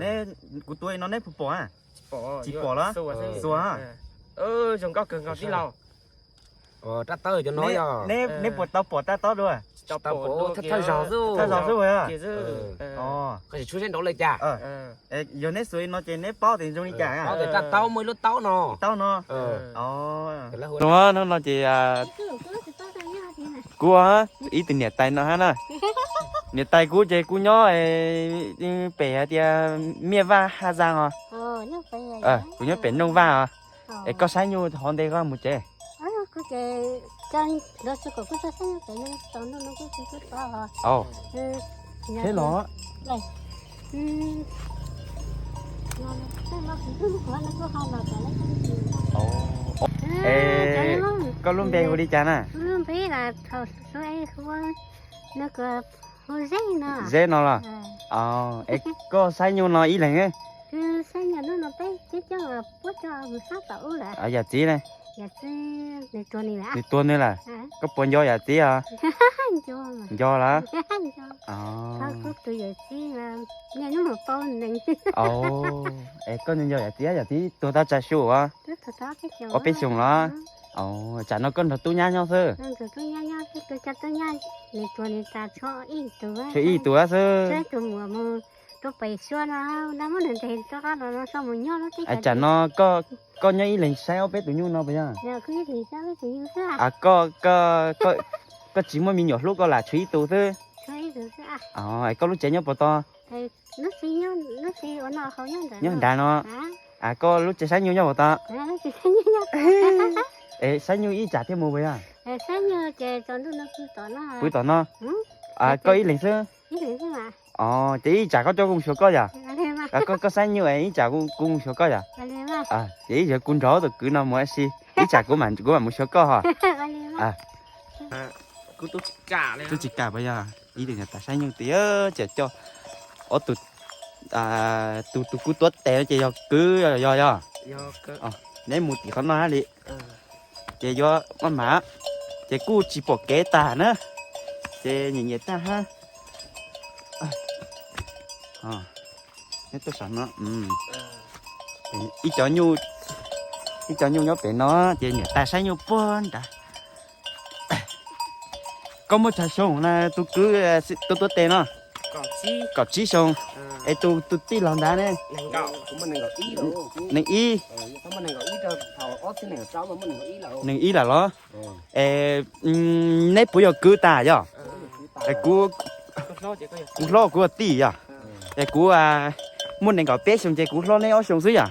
Neb, kuv tua li no neb puas pom a? Tsis pom lawm. Xuas. Zoo nkauj kawg nkaus tij laug. Rab taub cov no yog. Neb puas tau pom rab taub dua? Thawj zaug xwb. Thawj zaug xwb. Koj tsis tshuab zeb nraud li cas? Yog neb xuas li no ces neb paub tias zoo li cas? Paub tias rab taub muaj ib lub taub no. Taub no. Hnub no ces kuv ib tug niam tais no hab na. Niam tais kuv ces kuv nyob pem hais tias Miaj Vaj Haj Zaaj os. Kuv nyob pem Nooj Vaj os. Es koj saib nyuj hov ntej koj mus tsev. Thiab los. Es koj lub npe hu li cas na? Zeb no los? Es koj saib nyuj no ib leeg? Yawm txiv ne? Nws tuag nws lawm. Koj puas nco yawm txiv os? Nco lawm. Es koj nco nco yawm txiv, yawm txiv tuag tau tsawg xyoo os? Ob peb xyoos los? Tsam no koj nrog tub nyab nyob xwb? Tshuav ib tug xwb. Tsam no koj nyob ib leeg saib ob peb tus nyuj no puas yog? Koj tsis muaj me nyuam hlub koj lam tshuav ib tug xwb? Koj lub tsev nyob puas tod? Nyob nrad no. Koj lub tsev saib nyuj nyob puas tod? Es saib nyuj ib tsam thiaj mus puas yog? Pw tom no. Koj ib leeg xwb? Ces ib tsam koj coj kuv mus xyuas koj yom? Koj saib nyuj ib tsam kuv mus xyuas koj yom? Ces ib tsam kuv nrog tus kwv no mus ua si, ib tsam kuv mam mus xyuas koj hos. Tub tsis kam puas yog? Ib tug niam tais saib nyuj tiag ces coj ob tug, tus tus kuv tuav tes ces yog kwv yog yog. Neb mus tim qhov no hab li. Ces yuav maj mam, ces kuj tsis pom kev tag na, ces nyiam nyiam tag hab. Neb tuaj saum no, ib co nyuj, ib co nyuj nyob pem no, ces niam tais saib nyuj puag nrad. Koj muaj tsawg xyoo na tus kwv tuav tuav tes no? Kaum tsib xyoo. Es tus tus tij laug ntawd ne? Nees ib. Nees ib lawm los? Es neb puas yog kwv tas yog? Es kuv, kuv hlob kuv ua tij yog. Es kuv muaj nees nkaum peb xyoo ces kuv hlob neb ob xyoo xwb yog.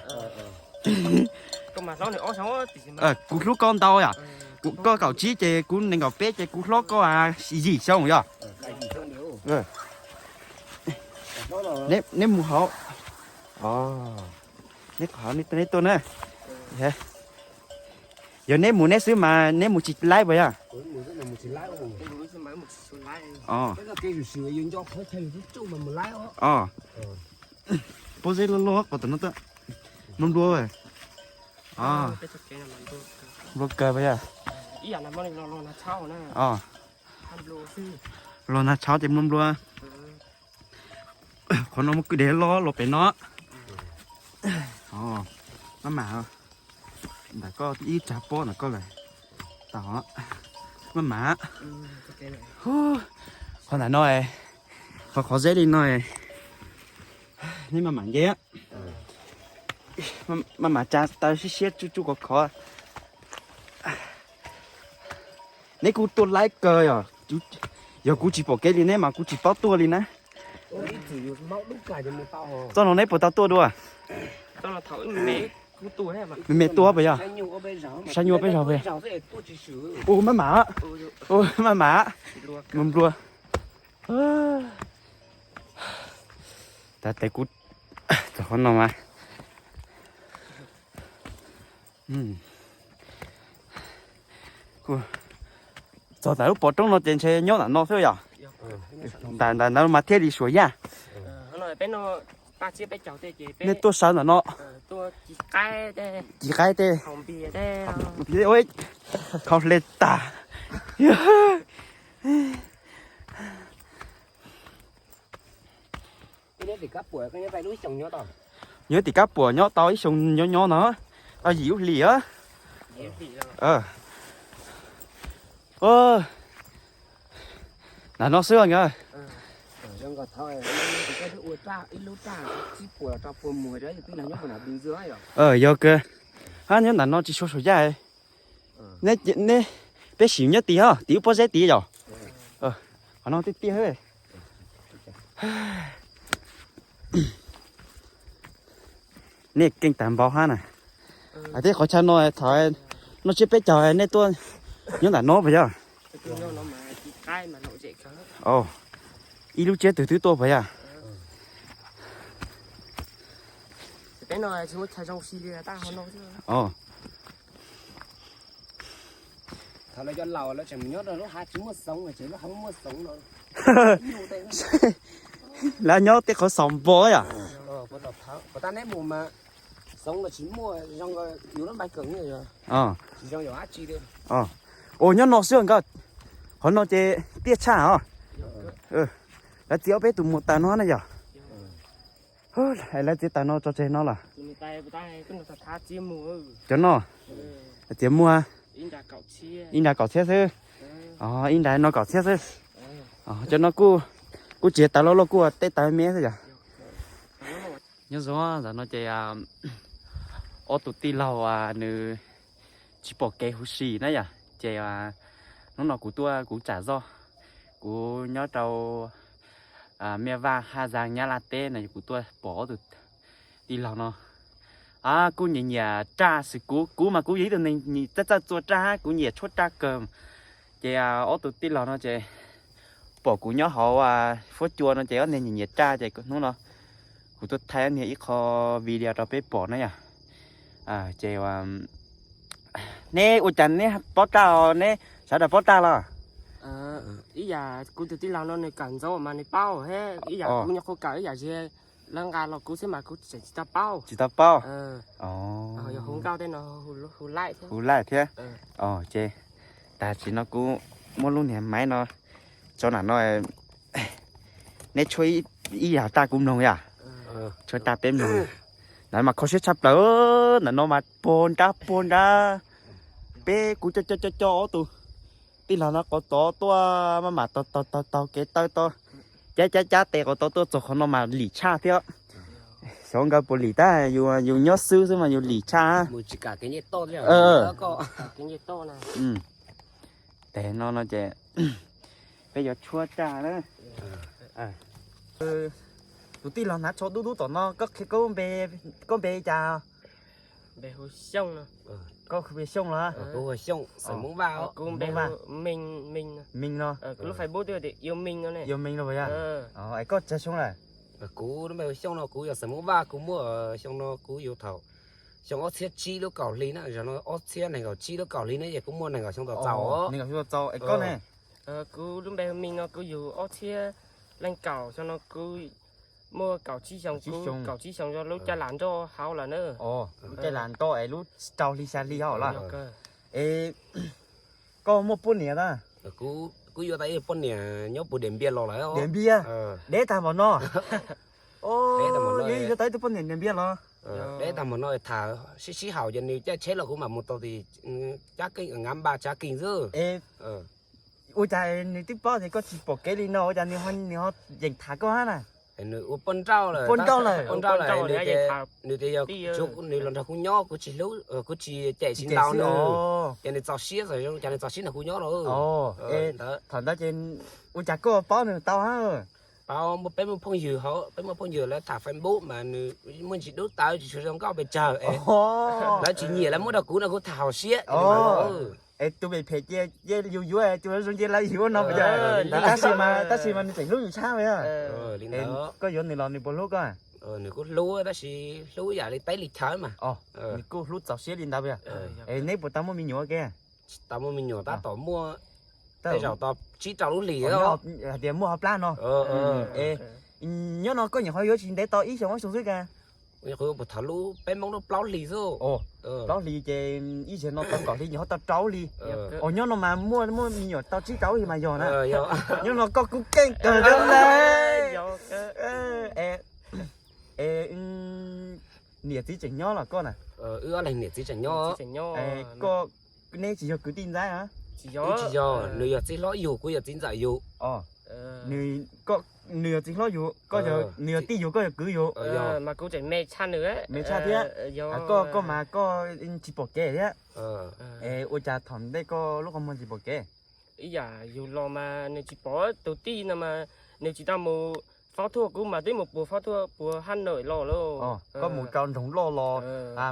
Kuv hlub koj ntau yog. Koj kaum tsib ces kuv nees nkaum peb ces kuv hlob koj yim xyoo yog. Neb mus hauv. Neb tuaj na. Yog neb mus neb xwb mas neb mus tsis laib puas yog? Pob zeb loj loj qhov tom no, nplua nplua. Nplua kawg puas yog? Los nag tshauv ces nplua nplua. Qhov no muaj kwj deg loj los pem no. Maj mam, ntawm koj ib tsag pob ntawm koj lawm. Tau, maj mam. Qhov ntawm no, qhov qhov zeb li no, neb maj mam nce. Maj mam tsa taw siab siab tsuj tsuj khov khov. Neb kuj tuaj laib kawg yog. Yog kuv tsis pom kev li neb mas kuv tsis paub tuaj li na. Txoj no neb puas tau tuaj dua? Me me tuaj puas yog? Saib nyuj peb zaug puas yog? Ua maj mam, ua maj mam, nplua nplua. Tab tes kuv txog qhov no mas. Txog ntawm lub pov roob no ces ntshe nyob ntawm no xwb yom. Ntawm ntawm ntawd mas thiaj li suas yaj. Nej tuaj sawv ntawm no. Ci qaib tej. Khau hle tas. Nyob tim Kab Puam nyob tau ib xyoo nyob nyob no, tau yim lub hlis a. Ntawm no xwb nkawd. Yog kawg. Hab nyob ntawm no tsis tshua saum yaj. Neb, peb sim nyob tid os, tim lub pob zeb tid yom. Qhov no tiaj tiaj. Nej keej tas npaum hab na. Hais tias qhov chaw no thaum no tsiab peb caug nej tuaj nyob ntawm no puas yog? Ib lub tsiab twg twb tuaj puas yog? Lawv nyob tej qhov xaus npo yom. Ua nyob no xwb nkawd. Qhov no ces tiaj tshaj os. Lawv txiav ob peb tus mus tas no na yom. Lawv txiav tas no tso tseg no los. Cov no txiav muag ib nra kaum txhiab xwb. Ib nra no kaum txhiab xwb. Cov no kuj tsis tas loj loj, kuj tej tas me xwb yom. Nyob zoo, ntawm no ces ob tug tij laug nws tsis pom kev huv si na yom, ces hnub no kuv tuaj kuv tsam zoj, kuv nyob rau Mej Vaj Haj Zaas Nyab Laj teb no kuv tuaj pom ob tug tij laug no kuj nyiam nyiam raj xwb. Kuv, kuv mas kuv yog ib tug neeg txawj txawj txua raj, kuv nyiam tshuab raj kawg. Ces ob tug tij laug no ces pom kuv nyob hauv fuab cua no ces ob neeg nyiam nyiam raj ces hnub no kuv tuaj thaij ob niag ib qho video rau peb pom na yom. Ces neb ua cas neb paub raj os, neb sawv daws paub raj los? Ib yam kuv tus tij laug no nws kawm ntxov mas nws paub thiab, ib yam kuv nyuam qhuav kawm ib yam zig, lawv nqa los kuv xwb mas kuv tseem tsis tau paub. Tsis tau paub. Yog hu nkauj tej no hu laij thiab. Hu laij thiab. Ces tag sim no kuv muab lub niag maiv no tso nram no, neb tshuab ib yam raj kuv mloog yom. Tshuab raj peb mloog. Ntawd mas kho siab tshaj plaws, ntawm no mas puag nrab puag nrab. Peb kuv coj coj coj ob tug tij laug no qhov tod tuaj maj mam taug taug taug kev taw tod, cab cab cab tes qhov tod tuaj txog qhov no mas lim tshaj thiab. Xyov nkawd puas lim tab, yus nyob xwb xwb mas yus lim tshaj. Tes no no ces peb yuav tshuab raj na. Tus tij laug hnav tsho dub dub tom no, koj npe li cas? Koj hu Xyooj los? Meej no. Yog Meej no puas yog? Es koj tsawg xyoo lawm? Kuv lub npe hu Xyooj no, kuv yog Xeem Hmoob Vaj, kuv muaj xyoo no kuv yug thaum xyoo ob txhiab tsib lub kaum hli na, zaum no ob txhiab nees nkaum tsib lub kaum hli na, ces kuv muaj nees nkaum xyoo tau txaus. Nees nkaum xyoo tau txaus, es koj ne? Kuv lub npe hu Meej no, kuv yug ob txhiab leej kaum, xyoo no kuv muaj kaum tsib xyoo, kaum tsib xyoo yog lub caj las nroj hauv lawm na. Lub caj las nroj es lub rau hli xya hli hauv lawm. Es koj muaj poj niam tas? Kuv yuav tau ib poj niam nyob puag Diam Npiam los lawm. Diam Npiam? Deb tag npaum no. Yuav tau ib tug poj niam Diam Npiam los? Deb tag npaum no tham sib sib haum ces nws caij tsheb los kuv mam mus tau tim Cab Keej, Ngab Npaj Cab Keej xwb. Ua cas nws twb paub tias koj tsis pom kev li no ua cas nws ho yeem tham koj hab na? Nws ua poj nrauj lawm, poj nrauj lawm, nws tias yog nws los nrog kuv nyob kuv tsis hlub, kuv tsis cem tsis ntaus nws, ces nws txaus siab, cas nws txaus siab nrog kuv nyob los. Thaum ntawd ces ua cas koj paub nws tau hab? Paub, peb muaj phooj ywg hauv, peb muaj phooj ywg lawv tham Facebook mas nws muaj ntsis dub tawv tsis tshua zoo nkauj pes tsawg, lawv tsis nyiam, lawv muab rau kuv no kuv tham haum siab. Es tus phem phem cia yus yuav, tus zoo cia lawv yuav no puas yog? Tab sis mas, tab sis mas nws tseem hlub yus tshaj puas yog? Koj yuav nws los nws puas hlub koj? Nws kuj hlub tab sis hlub yam li teb li chaw mas. Nws kuj hlub txaus siab li ntawd puas yog? Es neb puas tau muaj me nyuam ke? Tsis tau muaj me nyuam, tab tom muaj, tej zaum tau tsib rau lub hlis. Hais tias muaj hauv plab no. Nyob no koj nyuam qhuav yuav tsis ntev tau ib xyoos ob xyoos xwb ka? Kuv nyuam qhuav yuav puag thaum lub peb Hmoob lub plaub hlis xwb. Plaub hlis ces ib zaug no tau kaum hli, nyuam qhuav tau rau hli. Os, nyob no mas muaj, muaj me nyuam tau tsib rau lub hlis mas yog na. Nyob no koj kuj keej kawg thiab na. Es niam txiv tseem nyob los koj na? Wb ob leeg niam txiv tseem nyob. Koj, neb tsis yog kwv tij ntxaib a? Tsis yog, nws yog txiv hlob yus, kuv yog txiv ntxawm yus. Nws yog txiv hlob yus, koj, nws yog tij yus, koj yog kwv yus. Mas kuv tseem me tshaj nws, me tshaj thiab. Koj, koj mas koj tsis pom kev thiab. Es ua cas thaum ntej koj lub qhov muag tsis pom kev? Ib yam yus los mas nws tsis pom, tus tij no mas nws tsis tau mus faub thuaj, kuv mas twb mus puag faub thuaj puag Hab Nawm los lawm. Koj mus rau nroog loj los,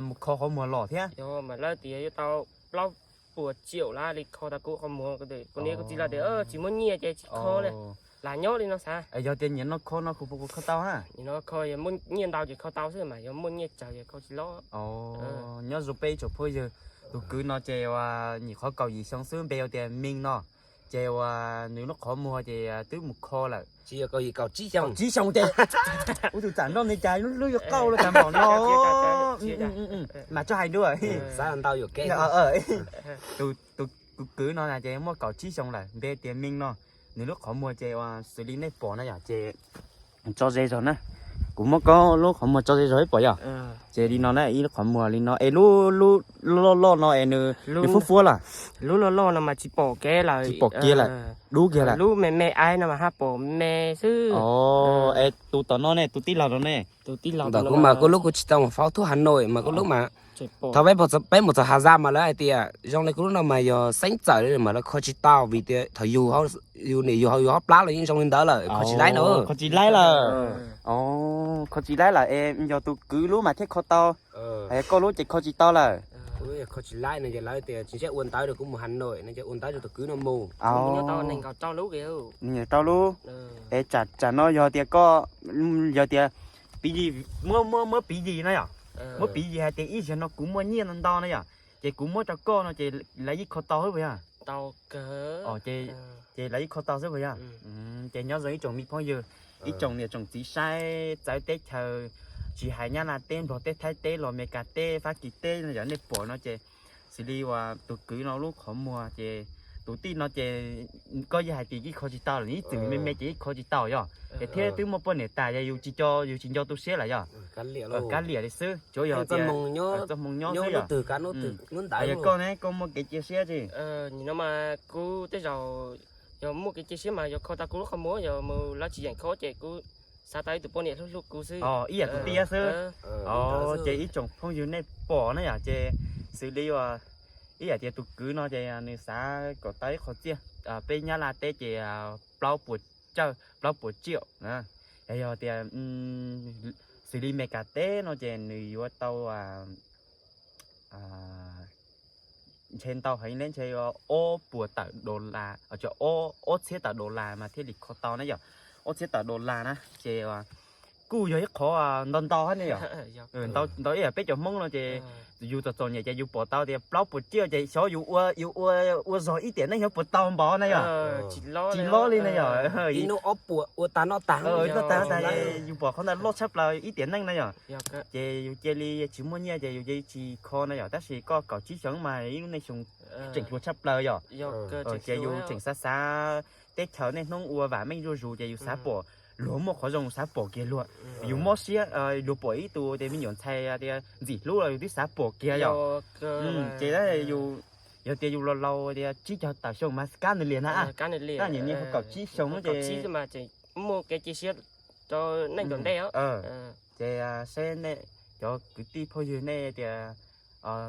mus kho qhov muag los thiab. Yog mas lawv tias yuav tau plaub puas tsiaum lab li kho tau kuv qhov muag. Kuv niam kuv txiv lawv tias tsis muaj nyiaj ces tsis kho li, lam nyob li no xav. Yog tias nyiam no kho no kuv puas kho tau na? Nim no kho yog muaj nyiaj ntau ces kho tau xwb, mas yog muaj nyiaj tsawg yog kho tsis loj. Nyob zoo peb ib tsoom phooj ywg, tus kwv no ces uas nyuam qhuav kaum yim xyoo xwb, npe hu tias Meej no. Ces uas nws lub qhov muag ces twb mus kho lawm. Tsis yog kaum yim, kaum tsib xyoo. Kaum tsib xyoo ces ua tus txawm nroj li cas lub hlwb yuav qauj los cas npaum no. Mas tso hais dua, xav ntau yuam kev. Tus kwv no ces muaj kaum tsib xyoo lawm, npe tias Meej no. Nws lub qhov muag ces uas xws li nej pom na yom, ces tso ze zog na. Kuv muab koj lub qhov muag tso ze zog ib pom yom. Ces li no na, ib lub qhov muag li no es lub loj loj no es nws fuab fuab lawm. Lub loj loj no mas tsis pom kev lawm, tsis pom kiag lawm, dub kiag lawm. Lub me me aib no mas haj pom me xwb. Es tus tom no ne, tus tij laug no ne? Ntawm kuv mas kuv lub kuv tsis tau mus faub thuaj Hav Nawm mas kuv lub mas thaum peb mus txog Hav Zaj mas lawv hais tias zoo li kuv lub no mas yog xeeb txawm li mas lawv kho tsis tau vim tias thaum yus, yus niam yus hauv yus hauv plab los yeej zoo li ntawd lawm, kho tsis laib no. Kho tsis laib lawm. Kho tsis laib lawm es yog tus kwv lub mas thiaj kho tau, koj lub ces kho tsis tau lawm. Kho tsis laib no ces lawv tias tsis ntshe ua ntawv rau kuv mus Hav Nawm no ces ua ntawv rau tus kwv no mus. Nws tau lub. Es tsam no yog tias koj, yog tias piv yim, muab, muab piv yim na yom, muab piv yim hais tias ib zaug no kuv muaj nyiaj ntau ntau na yom, ces kuv muab rau koj no ces lawv yeej kho tau xwb puas yog? Ces lawv yeej kho tau xwb puas yog? Ces nyob zoo ib tsoom me phooj ywg, ib tsoom niam tsoom txiv saib txawv teb chaws, tsis hais Nyab Laj teb, Nplog teb, Thaib teb los Meskas teb, Fab Kis teb no yom, nej pom no ces xws li uas tus kwv no lub qhov muag ces tus tij no ces koj yeej hais tias yeej kho tsis tau lawm, ib txwm me me ces yeej kho tsis tau yom, es thiab twb muaj poj niam tas yog yus tsis nco, yus tsis nco tu siab lawm yom. Kab liam li xwb, tsuav yog txoj hmoo nyob xwb yom. Yog koj ne, koj muaj kev cia siab tsis? Nim no mas kuv tej zaum yog muaj kev cia siab mas yog kho tau kuv lub qhov muag, yog mus lawv tsis yeem kho ces kuv xav tau ib tug poj niam hlub hlub kuv xwb. Ib yam tus tij xwb. Ces ib tsoom phooj ywg nej pom na yom, ces xws li uas ib yam tias tus kwv no ces nws xav kom tau ib qho txiaj, peb Nyab Laj teb ces plaub puas cawj, plaub puas tsiaum. Yog tias xws li Meskas teb no ces nws yuav tau ntshe ntau heev li, ntshe ob puas tawm dollar, ob txhiab tawm dollar mas thiaj li kho tau na yom. Ob txhiab tawm dollar na ces kuj yog ib qho ntau ntau hab ne yom. Ntau ib yam peb cov Hmoob no ces yus txom txom nyem ces yus pom tau tias plaub puas tsiaum ces xyov yus ua, yus ua, ua zog ib tiam neej xyov puas tau npaum na yom. Tsis lob li na yom. Ib hnub ob puas ua tag noj tag. Noj tag noj tag, yus pom qhov ntawd loj tshaj plaws ib tiam neej na yom. Ces yus cia li tsis muaj nyiaj ces yus cia li tsis kho na yom, tab sis koj kaum tsib xyoo mas ib lub neej xyoo tseem hluas tshaj plaws yom. Ces yus tseem xav xav teb chaws niaj hnub ua vam meej zuj zus ces yus xav pom luag muaj qhov zoo xav pom kiag luag. Yus mob siab luag pom ib tug tias me nyuam ntxhais tias ntxim hlub los yus twb xav pom kiag yom. Ces yog tias yus laus laus tias tsib caug tawm xyoo mas kab nws liam na. Kab nws liam, niam niam kaum tsib xyoo ces muaj kev cia siab rau neej tom ntej. Ces seb nej cov kwv tij phooj ywg nej tias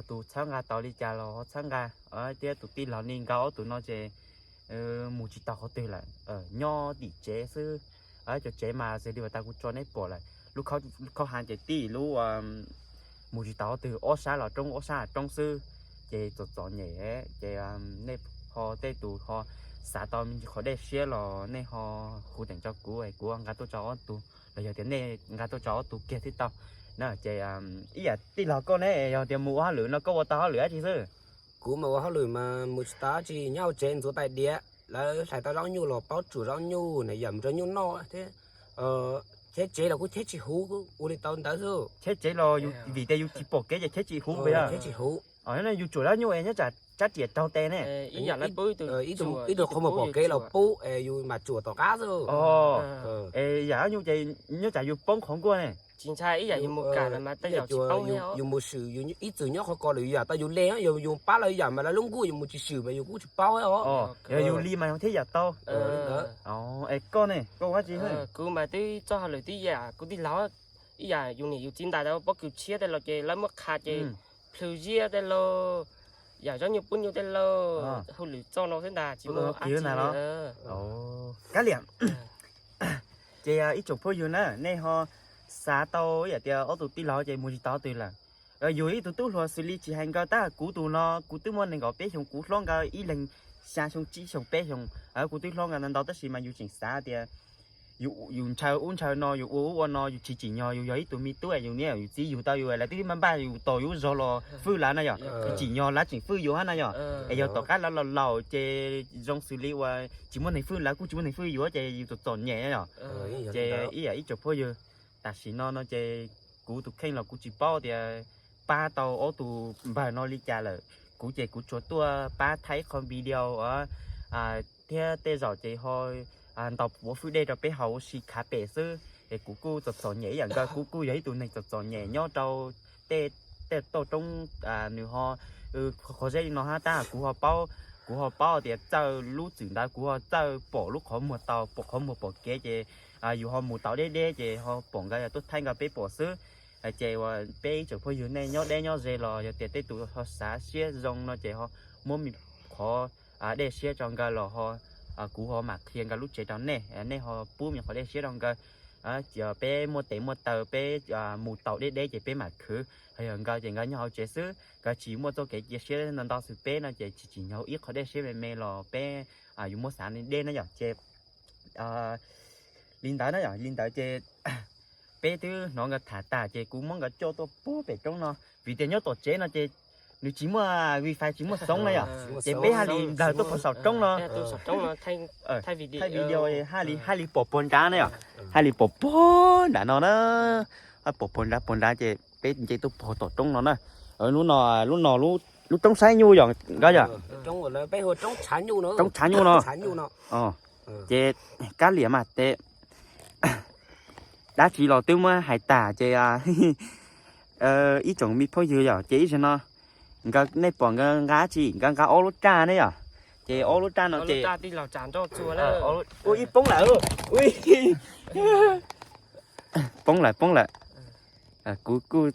tus txhawb nqa tau li cas los ho txhawb nqa, thiab tus tij laug ni nkawd ob tug no ces mus tsis tau qhov twg lawm, nyob tim tsev xwb. Cov tsev mas xws li uas tas kuv tso nej pom lawm, lub khauj ha ces tij lub mus tsis tau qhov twg, ob sab los roob ob sab los roob xwb. Ces txom txom nyem ces nej ho tej tus ho xav tau me ntsis qhov dej siab los nej ho hu teem rau kuv, kuv nqa tuaj tso ob tug, los yog tias nej nqa tuaj tso ob tug kiag thiaj tau na. Ces ib yam tij laug koj ne, yog tias mus ua hauj lwm no koj ua tau hauj lwm dab tsi xwb? Kuv mas ua hauj lwm mas mus tsis tau dab tsi, nyob hauv tsev ntxuav tais diav, lawv hlais tau zaub nyuj los paub tsuam zaub nyuj na, yam mus rau nyuj noj thiab. Cheb tsev los kuj cheb tsis huv, ua li tau ntawd xwb. Cheb tsev los vim tias yus tsis pom kev ces cheb tsis huv puas yog? Cheb tsis huv. Yus tsuam zaub nyuj nyob tsam tsab riam raug tes ne. Ib tug qhov muag pom kev los pub es yus mam tsuam tom qab xwb. Es yam nyuj ces nyob tsam yus poob qhov nkuaj ne. Tsis ntshai, ib yam yus mus kam mas tej zaum tsis poob. Yus mus swm ib txwm nyob qhov ko lawm, yam tau yus le, yus pab lawv yam mas lawv lub nkuj yus mus tsis swm mas yus kuj tsis paub os. Yog yus li mas thiaj yam tau. Es koj ne, koj ua dab tsi? Kuv mas twb txoj hauj lwm tib yam kuv tij laug, ib yam yus niam yus txiv ntais tau pob kws tshiab tej los ces lawv muab qha ces plhws ziab tej los, yam zaub nyuj pub nyuj tej los, hauj lwm txoj no xwb ntag, tsis muaj dab tsi. Kab liam. Ces ib tsoom phooj ywg na, nej ho xav tau yam tias ob tug tij laug ces mus tsis tau twg lawm. Yus ib tug tub hluas xws li tsis hais nkawd, tab kuv tus no kuv twb muaj nees nkaum peb xyoos, kuv hlob nkawd ib leeg xya xyoo tsib xyoos peb xyoos, kuv twb hlob nkawd ntau ntau tab sis mas yus tseem xav tias yus ntshaw ub ntshaw no, yus ua ub ua no, yus tsis tsim nyog yus yog ib tug me tub, yus niam yus txiv yug tau yus, lawv twb npaj npaj yus tos yus zog los fwj lawv na yom. Tsis tsim nyog lawv tseem fwj yus hab na yom. Es yog tom qab lawv laus laus ces zoo xws li uas tsis muaj neeg fwj, lawv kuj tsis muaj neeg fwj yus ces yus txom txom nyem yom. Ces ib yam ib tsoom phooj ywg, tam sim no no ces kuv tus kheej los kuv tsis paub tias pab tau ob tug npawg no li cas lawm. Kuv ces kuv tsuas tuaj pab thaij ib qho video thiab tej zaum ces ho ntaus puav fwj dej rau peb haus ua si khav pem xwb. Es kuv kuj txom txom nyem ib yam nkawd, kuv kuj yog ib tug neeg txom txom nyem nyob rau tej toj roob, nws ho qhov zeb li no hab tab kuv ho paub, kuv ho paub tias txawj lub txwm ntawd, kuv ho txawj pom lub qhov muag tau, pom qhov muag pom kev ces yus ho mus tau deb deb ces ho pom nkawd yog tuaj thaij nkawd peb pom xwb. Ces uas peb ib tsoom phooj ywg nej nyob deb nyob ze los yog tias tej tus ho xav siab zoo no ces ho muab me qhov dej siab rau nkawd los ho, kuv ho mam qhia nkawd lub tsev rau nej, nej ho pub me qhov dej siab rau nkawd. Peb muaj tes muaj taw peb mus tau deb deb ces peb mam khwv. Ho yog nkawd ces nkawd nyob hauv tsev xwb, nkawd tsis muaj txoj kev cia siab ntau ntau xwm peb no ces tsis tsim nyog ib qho dej siab me me los peb yuav muab xav li deb na yom. Ces li ntawd na yom, li ntawd ces peb twb hnov nkawd tham tas ces kuv muab nkawd coj tuaj puag pem roob no, vim tias nyob tom tsev no ces nws tsis muaj wifi tsis muaj xoob na yom, ces peb haj li nplawg tuaj puag saum roob no, thaij video haj li, haj li pom puag nrad na yom, haj li pom puag nrad no na, pom puag nrad puag nrad ces peb nce tuaj puag tom roob no na. Lub no, lub no, lub roob saib nyuj yom nkawd yom, roob tshav nyuj no. Ces kab liam mas tes dab tsi los twb muab hais tas ces ib tsoom me phooj ywg yom, ces ib zaug no nkawd, nej pom nkawd nqa tsi, nkawd nqa ob lub raj ne yom, ces ob lub raj no ces ua ib poob lawm, poob lawm, poob lawm. Kuv kuj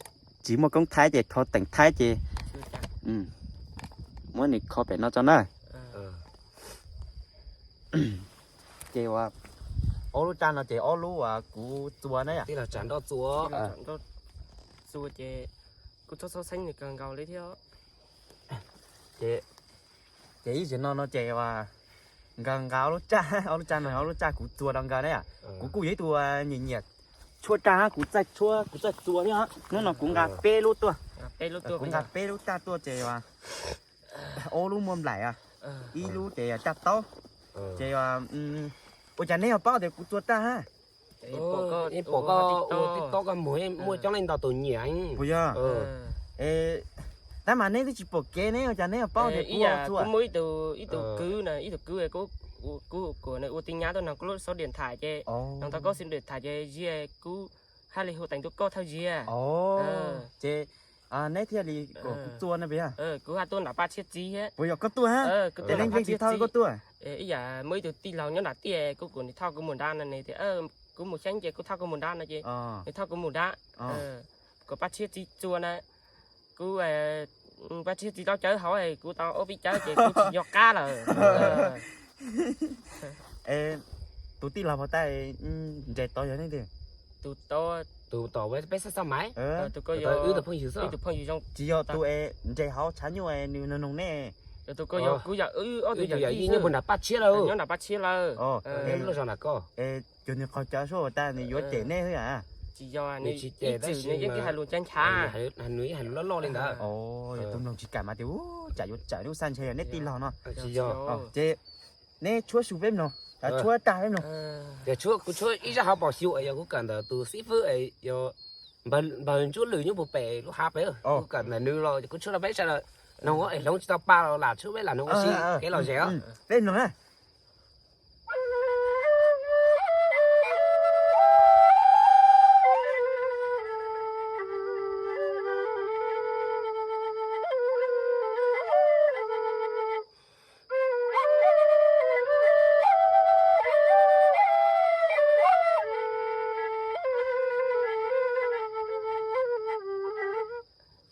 tsis muaj koob thaib ces thov teem thaib ces muab nws kho pem no tso na. Ces ua ob lub raj no ces ob lub uas kuv txua na yom. Ces kuv txhob txhob xeeb nws kawg nkaus li thiab. Ces ib zaug no no ces ua nkawd nqa ob lub raj, ob lub raj no ob lub raj kuv txua rau nkawd na yom. Kuv kuj yog ib tug nyiam nyiam tshuab raj, kuv txawj tshuab, kuv txawj txua thiab. Hnub no kuv nqa peb lub tuaj, kuv nqa peb lub raj tuaj ces ua ob lub muaj nplaim, ib lub ces raj taub. Ces ua cas neb ho paub tias kuv txua raj hab? Pom koj ua TikTok koj muag muaj coob leej ntau tus nyiam. Puas yog? Tab mas neb twb tsis pom kev ne, ua cas neb ho paub tias kuv txua? Kuv muaj ib tug, ib tug kwv na, ib tug kwv, kuv kuam nws ua tij nyab tuaj nrog kuv lub xov diam tham ces, nrog tau koj xov diam tham ces ziag kuv haj li hu teem tuaj koj thawj ziag. Ces neb thiaj li kom kuv txua no puas yog? Kuv haj tuaj nram paj tshiab txiv thiab. Puas yog koj tuaj hab? Kuv tuaj nram paj tshiab txi. Ib yam muaj ib tug tij laug nyob nram tiaj, kuv kuam nws thauj kuv mus nrad no, nws tias kuv mus xyeeb ces kuv thauj kuv mus nrad no ces nws thauj kuv mus nrad. Kuv paj tshiab txi txua na, kuv paj tshiab txi tau cawv hauv, kuv tau ob peb cawv ces kuv tsis nco qab lawm. Tus tij laug puag ta nres tod yog leej twg? Tus tom peb xab xab maiv, tus ko yog wb tus phooj ywg xwb, ib tus phooj ywg zoo. Tsis yog tus es nres hauv tshav nyuj nws noog nej? Tus ko yog kuv yog wb ob tug yawm yij nyob puag nram paj tshiab lawm, nyob nram paj tshiab lawm. Lub zos nram ko. Cuag nws qaug cawv suab puag ta nws yuav cem nej xwb a? Tsis yog, nws tsis cem, tab sis nws yeej hais lus nchav nchav, nws yeej hais lus loj loj li ntawd. Yog tus mloog tsis kam mas tias tsam yuav tsawm lub xaj ntshe yog neb tij laug no. Tsis yog. Ces neb tshuab su peb mloog, tshuab raj peb mloog. Kuv tshuab ib zaj hauv pom xyu es yog kuv kawm ntawm tus xib fwb es yog npawg Ntsuab Lwm nyob puag pem lub hav pem, kuv kawm ntawm nws los kuv tshuab rau peb saib lawm. Noog es hloov tsis tau pa los lam tshuab peb lam noog ua si kev lom zem os. Peb noog na.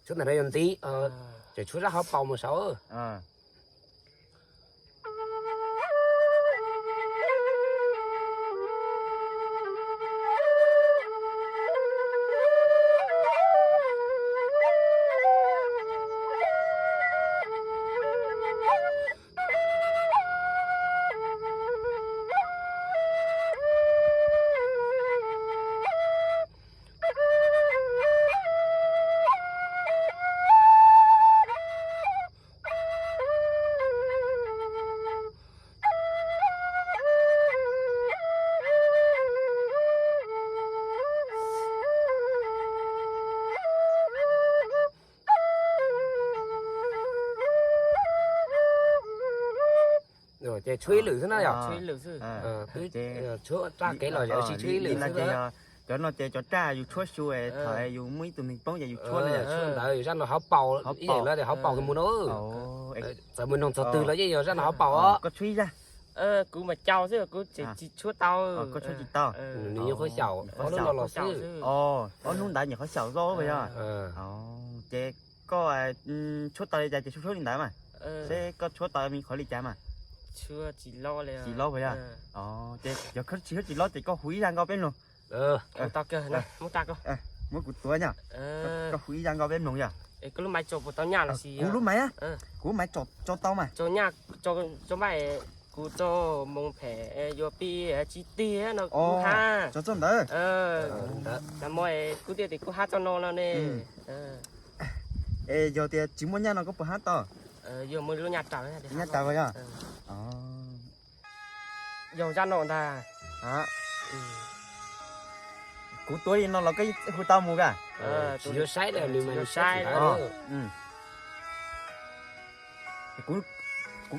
Tshuab ntawm no yog ntxiv, ces tshuab zaj hauv paus mus saud. Ces tshuab ib lwm xwb na yom? Tshuab raj kev lom zem, tshuab ib lwm xwb. Cov no ces cov raj yus tshuab xyu, thaum yus muaj ib tug neeg poob ces yus tshuab na. Tshuab ntawd zaj no hauv paus, ib yam no ces hauv paus kws mus no. Txawm mus noog txog twg los yeej yog zaj no hauv paus os. Koj tshuab ib zaj. Kuv mas caus xwb, kuv tseem tsis tshuab tau. Koj tshuab tsis tau. Nws nyuam qhuav xyaum ob lub no los xwb. Ob hnub ntawd nyuam qhuav xyaum zoj puas yog? Ces koj tshuab tau li cas ces tshuab tshuab li ntawd mas. Seb koj tshuab tau me qhov li cas mas. Tsis lob puas yog? Ces yog tsis lob ces koj hu ib zaj nkaus peb mloog. Muab kuv tuav nyog. Koj hu ib zaj nkaus peb mloog yog. Kuv lub maiv, kuv maiv tso tau mas. Kuv tso moo phem yuav pib tsis tiag no kuv hab. Tso txoj ntawd. Nag hmo kuv thiaj tias kuv hab txoj no no ne. Es yog tias tsis muaj nyaj no koj puas hab tau? Yog muaj lub nyaj raws. Nyaj raws yog. Yog zaj no ntag. Kuv tuav li no los koj hu tau mus kag? Tsis yuav saib li, nws mas saib. Kuv,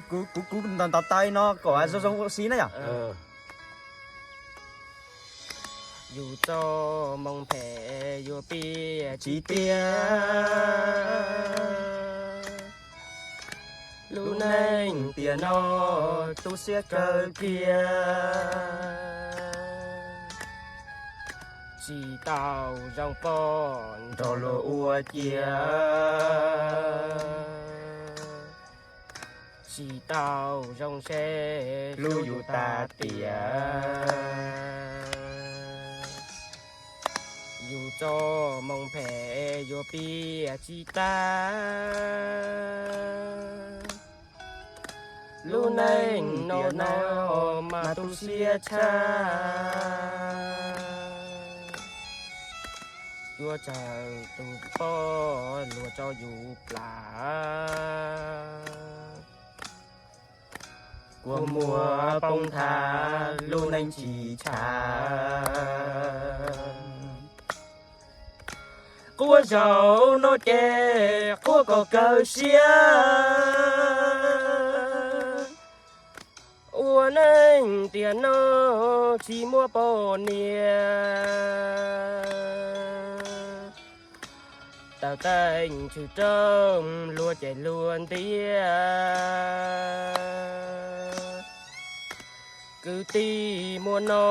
kuv, kuv ntaus ntaus taw li no kom zoo zoo ua si na yom. Yus txoj moo phem yuav pib tsis tiag. Lub neej tiam no tu siab kawg kiag. Tsis tau zoo poj nrog luag ua ciav. Tsis tau zoo seb hlub yus tas tiam. Yus txoj moo phem yuav pib tsis tag. Lub neej no no mas tu siab tshaj. Yuav tsawg tus poj luag tso yus plam. Kua muag poob nthav lub neej tsis tshav. Quab zaum no ces quab kom kawg siab. Ua neej tiam no tsis muaj poj niam. Taws teej tshwm rooj luag ces luag ntiab. Kwv tij muaj no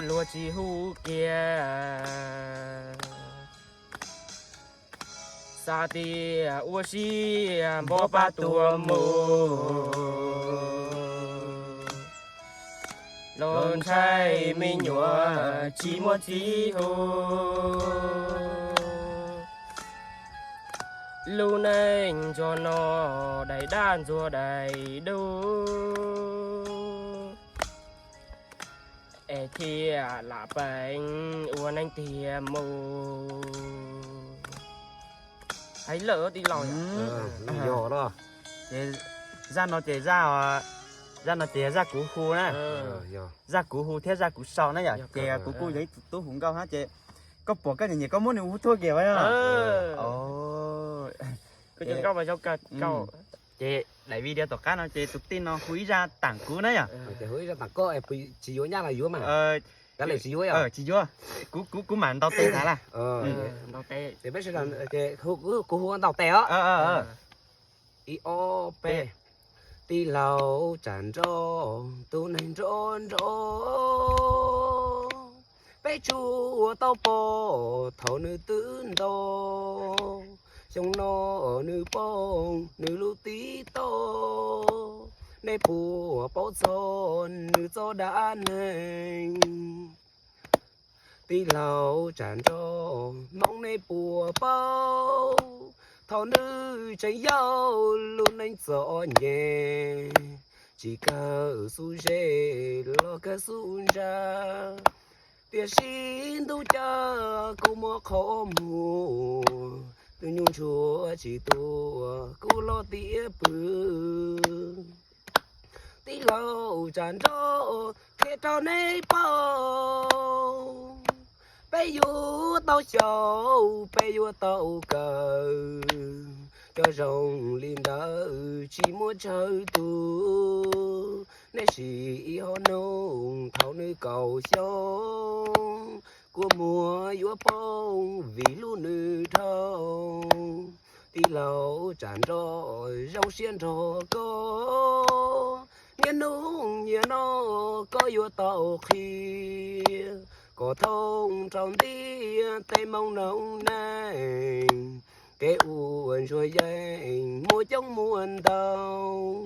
luag tsis hu kiag. Xav tias ua si npov pab tuag mus. Los ntshai me nyuam tsis muaj txiv hu. Lub neej ntsuag no daim dab ntxuag daim dub. Es thiaj lam peem ua neej tiag mus. Hais lawm tij laug. Yog no. Ces zaj no ces, zaj no ces zaj kuv hu na. Zaj kuv hu thiab zaj kuv sau na yom. Ces kuv kuj yog ib tug tub hu nkauj hab ces koj pom koj nyiam nyiam koj muab nws hu tuaj kiag. Ces daim video tom qab no ces tus tij no hu ib zaj tam kuv na yom. Ces hu ib zaj tam koj, tsis yuav nyab los yuav mas. Kav liam tsis yuav, tsis yuav. Kuv, kuv, kuv mam ntaus tes tas lawm. Ces peb sawv daws, kuv hu ntaus tes os. Ib ob peb. Tij laug tsam nroj, tus neeg nroj nroj, peb tsuas tau pom thaum nws twb ntau. Xyoo no nws poob nws lub tib tau, nej puas paub txog nws txoj dab neeg? Tij laug tsam nroj, hmoob nej puas paub, thaum nws tseem yau lub neej txom nyem, tsis kawg xub zes los kawg xub ntsa. Tiam sis ntuj cas kuj muaj qhov muag, tus nyuj ntsuag tsis tuaj kuj los tiav pw. Tij laug tsam nroj, qhia rau nej paub, peb yuav tau xyaum, peb yuav tau kawm, cov zoo li ntawd tsis muaj tsawg tus. Nej sim ib hom nug thaum nws kaum xyoo, kua muag yuav poob vim hlub nws dhau. Tij laug tsam nroj, zoo siab nrog koj, niaj hnub niaj no koj yuav tau qhia, kom thoob rau ntiaj teb Hmoob noob neej, kev ua ntsuag yeej muaj coob muaj ntau.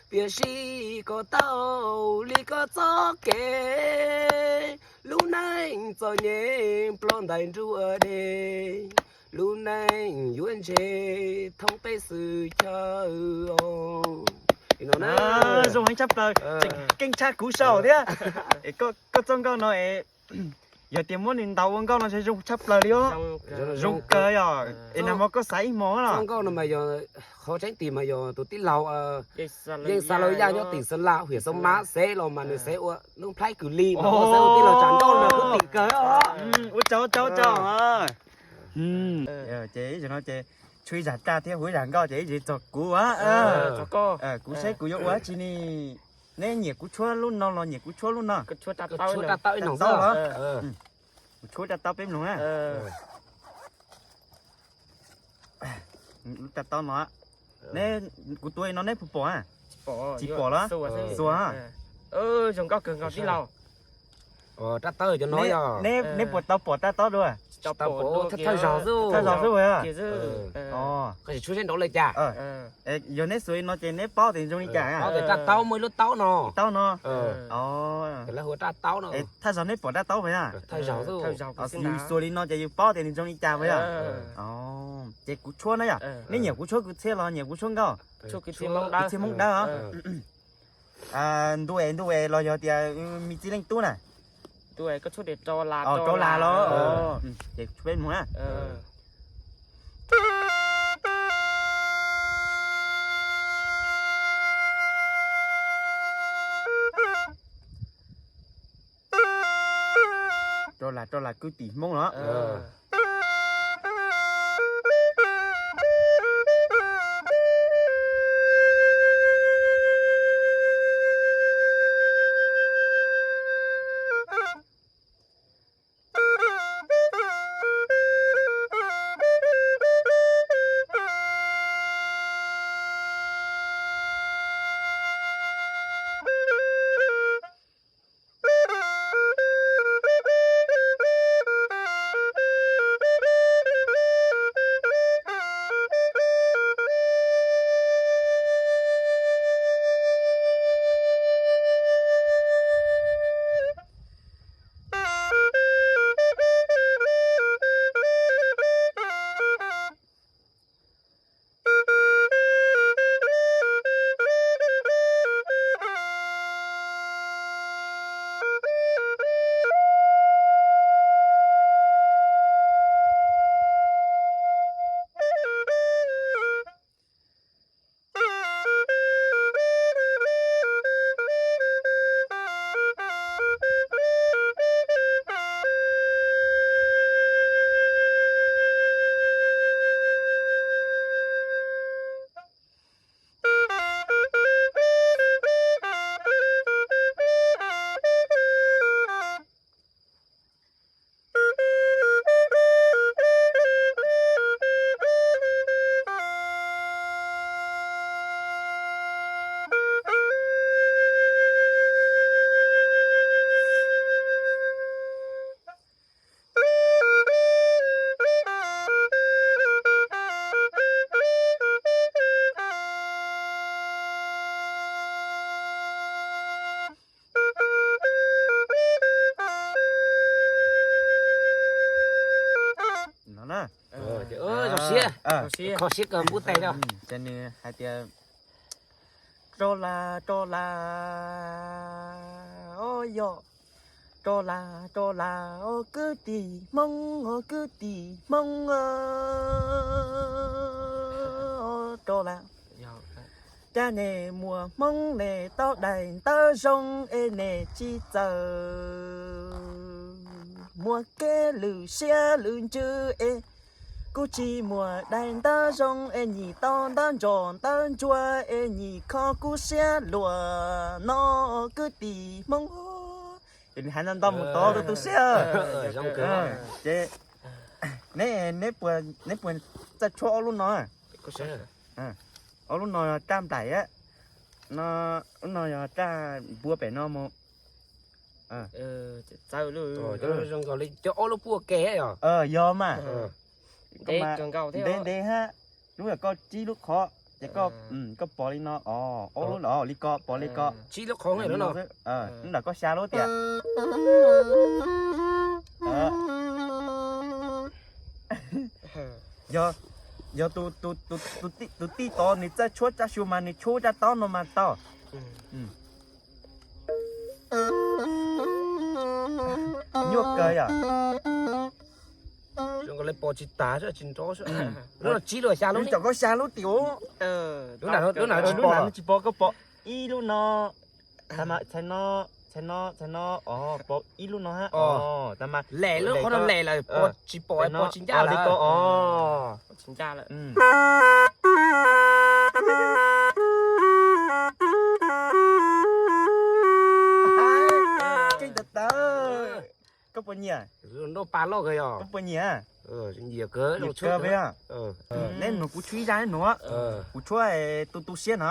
Tiam sis kom tau li koj txoj kev, lub neej txom nyem ploj ntais nruab dej, lub neej yuav ntshe thoob peb xwm chaw os. Zoo heev tshaj plaws, tseem keej tshaj kuv sau thiab. Es koj txoj nkauj no es yog tias muab nws ntaus ua nkauj no ntshe zoo tshaj plaws li os. Zoo kawg yog. Es nag hmo koj xav ib hmos los? Txoj nkauj no mas yog qhov tseeb tiag mas yog tus tij laug Yeej Xa Laus Yaj nyob tim Xeev Las, hwm Xeev Mab xev los mas nws xev ua lub nplhaib kws li mas ua xev ua tij laug tsam nroj mas kuj tim kawg os. Ua tsaug ua tsaug ua tsaug. Ces no ces tshuav ib zaj raj thiab hu ib zaj nkauj ces ib zaj txog kuv. Kuv saib kuv yuav ua dab tsi ne. Neb nyiam kuv tshuab lub no los nyiam kuv tshuab lub no? Tshuab raj tau ib noo xwb. Kuv tshuab raj tau peb mloog na. Lub raj tau no, neb, kuv tua no neb puas pom? Tsis pom los? Xuas. Zoo nkauj kawg nkaus tij laus. Raj tau cov no yog neb puas tau pom raj tau dua? Thawj zaug xwb. Thawj zaug xwb puas yog? Koj tsis tshuab seb nraud li cas. Yog neb xuas li no ces neb paub tias zoo li cas? Paub tias raj taub muaj ib lub taub no. Taub no. Lawv hu ua raj taub no. Thawj zaug neb pom raj taub puas yog? Thawj zaug xwb. Yus xuas li no ces yus paub tias nws zoo li cas puas yog? Ces kuv tshuab na yom. Neb nyiam kuv tshuab kwv txhiaj los nyiam kuv tshuab nkauj? Kwv txhiaj Hmoob Dawb os. Ntu es, ntu es los yog tias me txiv leej tub na? Rau las los. Ces peb mloog na. Rau las, rau las kwv tim Hmoob los. Zoo siab, kho siab kawg npub tes no. Ces nws hais tias, rov lawm, rov lawm, o yog, rov lawm, rov lawm, o kwv tij Hmoob, o kwv tij Hmoob, rov lawm. Cas nej muaj hmoo nej tau daim ntawv zoo es nej tsis txawj muaj kev lwm siab lwm ntsws es kuv tsis muaj daim ntawv zoo es nyij tau ntawv ntsoj ntawv ntsuag es nyij kho kuv siab luaj no kwv tij Hmoob. Ces nws hais ntau ntau mus tod rau tu siab. Ces neb, neb puas txawj tshuab ob lub no? Ob lub no raj nplaim, lub no yog raj npua pem no mus. Cov ob lub puag ke yog. Yog mas. Ntev ntev hab. Lub yog koj tsib lub qhov, ces koj pov li no, ob lub li ko, pov li ko. Tsib lub qhov, lub ntawm koj xya lub tias. Yog, yog tus tij tod nws txawj tshuab raj xyu mas nws tshuab raj taub no mas tau. Nyuaj kawg yom. Pov tsis tas, tsis nrov. Lub no tsib lub xya lub, lub no tsis pov, koj pov ib lub no. Txhais no, txhais no, txhais no, pov ib lub no hab. Lem lub qhov no lem lawm, pov tsis pom, pov tsis ncaj li ko. Tsis ncaj lawm. Koj puas nyiam? Noj pa loj kawg yog. Koj puas nyiam? Nyiam kawg, nyiam kawg. Neb nug kuv tshuab ib zaj neb nug, kuv tshuab tu tu siab no.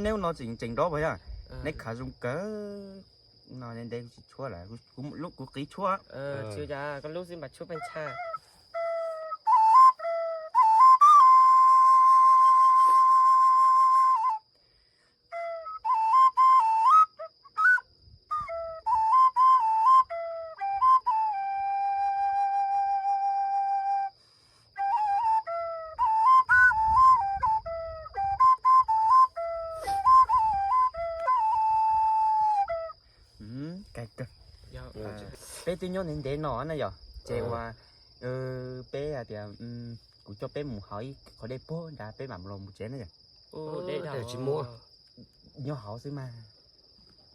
Neb ub no tseem tseem nrov puas yog? Neb khav zoo kawg. No ntev kuv tsis tshuab lawm, kuv qiv tshuab. Koj lub xwb mas tshuab pheej tshaj. Peb twb nyob ntev ntev no na yog, ces uas peb hais tias kuv coj peb mus hauv ib qhov dej puag nrad peb mam los mus tsev na yog. Nyob hauv xwb mas.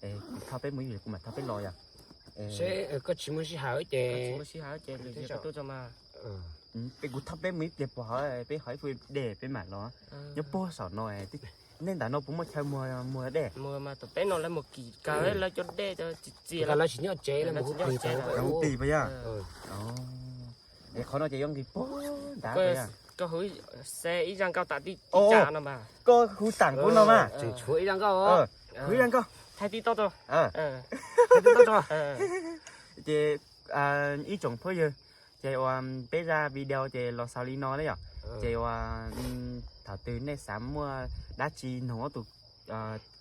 Kuv thauj peb mus ib pliag kuv mam thauj peb los yog. Koj tsis muaj sij hawm ces kuv thauj peb mus ib pliag puag hauv, peb hauv ib pliag dej peb mam los. Nyob puag saum no, nej ntawm no puas muaj chaw muag dej? Peb no lawv mus kim kawg lawv cov dej txias, lawv tsis nyob tsev, lawv mus hu tis puas yog? Es qhov no ces yuav nqis puag nrad puas yog? Koj hwv se ib zaj nkauj tam tij no mas. Koj hu tam kuv no mas. Tseem tshuav ib zaj nkauj. Hu ib zaj nkauj. Thaij tij toj. Ces ib tsoom phooj ywg, ces uas peb zaj video ces los xaus li no na yom. Ces uas thaum twg nej xav muaj dab tsi nug ob tug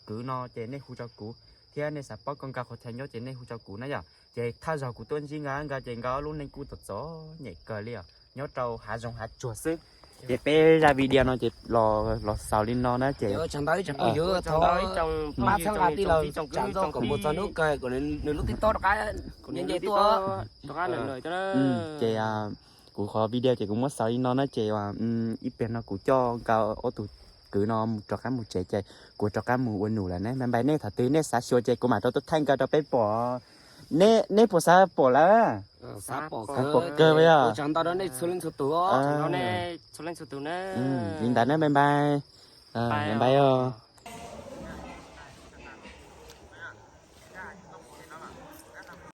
kwv no ces nej hu rau kuv, thiab nej xav paub koj nkawd qhov chaw nyob ces nej hu rau kuv na yom. Ces thawj zaug kuv tuaj ntsib nkawd, nkawd ces nkawd ob lub neej kuj txom txom nyem kawg li os, nyob rau hav zoov hav tsuag xwb. Ces peb zaj video no ces los xaus li no na ces. Txhawb nqa tij laug Tsam Ntxoo kom mus txog hnub kawg kom nws lub tij tob rov qab nce tuaj. Ces kuv kuv qhov video ces kuv muab xaus li no na ces ib pliag no kuv coj nkawd ob tug kwv no rov qab mus tsev ces kuv rov qab mus ua num lawm ne. Bye bye nej, thaum twg nej xav xyuas ces kuv mam rov tuaj thaij nkawd rau peb pom. Nej puas xav pom lawm? Xav pom kawg yog. Li ntawd na, bye bye. Bye bye os.